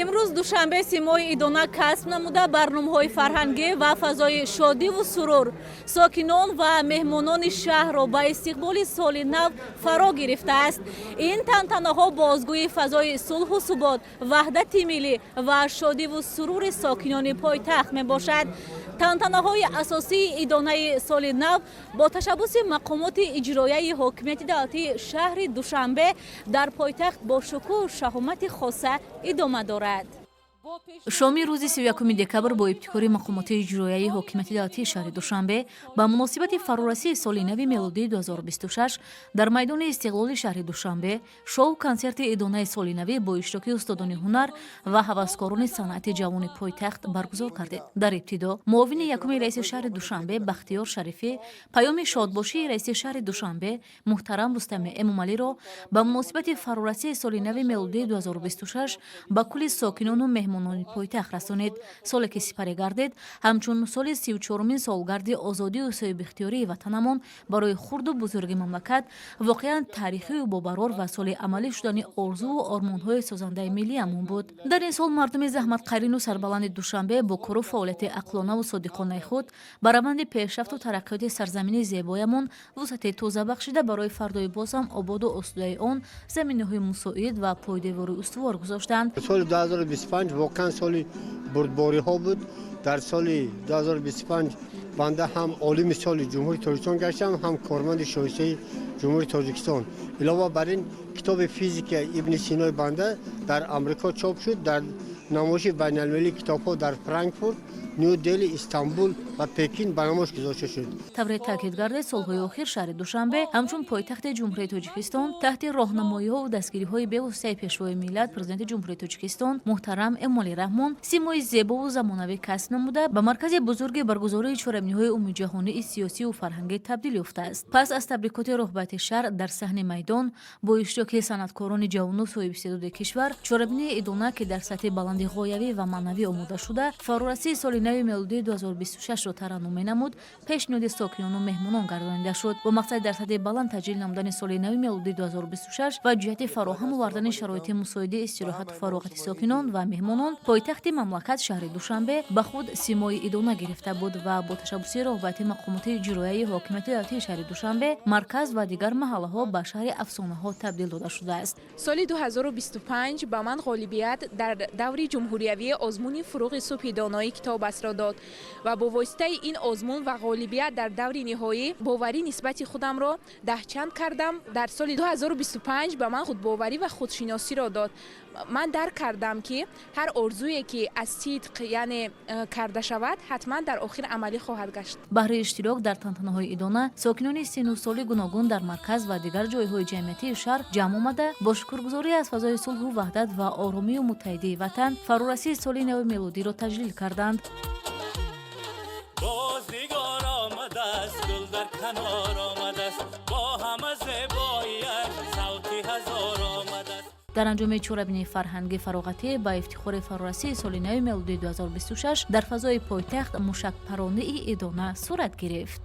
Имрӯз Душанбе симои идона касб намуда, барномаҳои фарҳангӣ ва фазои шодиву сурур сокинон ва меҳмонони шаҳрро ба истиқболи соли нав фаро гирифтааст. Ин тантанаҳо бозгӯи фазои сулҳу субот, ваҳдати миллӣ ва шодиву сурури сокинони пойтахт мебошад. Тантанаҳои асосии идонаи соли нав бо ташаббуси мақомоти иҷроияи ҳокимияти давлатии шаҳри Душанбе дар пойтахт бо шукӯҳу шаҳомати хоса идома дорад. Шоми рӯзи 31 декабр бо ибтикори мақомоти иҷроияи ҳокимияти давлатии шаҳри Душанбе ба муносибати фарорасии соли нави мелодии 2026 дар майдони Истиқлоли шаҳри Душанбе шоу-консерти идонаи соли навӣ бо иштироки устодони ҳунар ва ҳаваскорони санъати ҷавони пойтахт баргузор гардид. Дар ибтидо муовини якуми раиси шаҳри Душанбе Бахтиёр Шарифӣ паёми шодбошии раиси шаҳри Душанбе муҳтарам Рустами Эмомалиро ба муносибати фарорасии соли нави мелодии 2026 ба кулли сокинону меҳмонони пойтахт расонид. Соле ки сипарӣ гардид, ҳамчун соли 34-умин солгарди озодию соҳибихтиёрии ватанамон, барои хурду бузурги мамлакат воқеан таърихию бобарор ва соли амалӣ шудани орзуву ормонҳои созандаи миллиамон буд. Дар ин сол мардуми заҳматқарину сарбаланди Душанбе бо кору фаъолияти ақлонаву содиқонаи худ ба раванди пешрафту тараққиёти сарзамини зебоямон вусъати тоза бахшида, барои фардои боз ҳам ободу осудаи он заминаҳои мусоид ва пойдевори устувор гузоштанд. Соли 2025 воқеан соли бурдбориҳо буд. Дар соли 2025 банда ҳам олими соли Ҷумҳурии Тоҷикистон гаштам, ҳам корманди шоистаи Ҷумҳурии Тоҷикистон. Илова бар ин, китоби физика Ибни Синои банда дар Амрико чоп шуд, дар намоиши байналмилалии китобҳо дар Франкфурт, Ню Дели, Истанбул ва Пекин ба намоиш гузошта шуд. Тавре таъкид гардид, солҳои охир шаҳри Душанбе ҳамчун пойтахти Ҷумҳурии Тоҷикистон таҳти роҳнамоиҳову дастгириҳои бевоситаи Пешвои миллат, Президенти Ҷумҳурии Тоҷикистон муҳтарам Эмомалӣ Раҳмон, симои зебову замонавӣ касб намуда, ба маркази бузурги баргузории чорабиниҳои умумиҷаҳонии сиёсию фарҳангӣ табдил ёфтааст. Пас аз табрикоти роҳбарияти шаҳр, дар саҳни майдон бо иштироки санъаткорони ҷавону соҳибистеъдоди кишвар чорабинии идона, ки дар сатҳи баланди ғоявӣ ва маънавӣ омода шуда, фарорасии соли нави мелодии 2026-ро тараннум менамуд, пешниҳоди сокинону меҳмонон гардонида шуд. Бо мақсади дар сатҳи баланд таҷлил намудани соли нави мелодии 2026 ва ҷиҳати фароҳам овардани шароити мусоиди истироҳату фароғати сокинон ва меҳмонон, пойтахти мамлакат шаҳри Душанбе ба худ симои идона гирифта буд ва бо ташаббуси роҳбарияти мақомоти иҷроияи ҳокимияти давлатии шаҳри Душанбе марказ ва дигар маҳаллаҳо ба шаҳри афсонаҳо табдил дода шудааст. Соли 2025 ба ман ғолибият дар даври ҷумҳуриявии озмуни «Фурӯғи субҳи доноӣ китоб астро» дод ва бо воситаи ин озмун ва ғолибият дар даври ниҳоӣ боварӣ нисбати худамро даҳчанд кардам. Дар соли 2025 ба ман худбоварӣ ва худшиносиро дод. Ман дарк кардам, ки ҳар орзуе, ки аз сидқ, яъне карда шавад, ҳатман дар охир амалӣ хоҳад гашт. Баҳри иштирок дар тантанаҳои идона сокинони сину соли гуногун дар марказ ва дигар ҷойҳои ҷамъиятии шаҳр ҷамъ омада, бо шукргузорӣ аз фазои сулҳу ваҳдат ва оромию муттаҳидии ватан фарорасии соли нави мелодиро таҷлил карданд. Боз нигор омадааст, гул дар канор омадааст, бо ҳама зебоияш савти ҳазор омадааст. Дар анҷоми чорабинии фарҳангӣ фароғатӣ ба ифтихори фарорасии соли нави мелодии 2026 дар фазои пойтахт мушакпаронии идона сурат гирифт.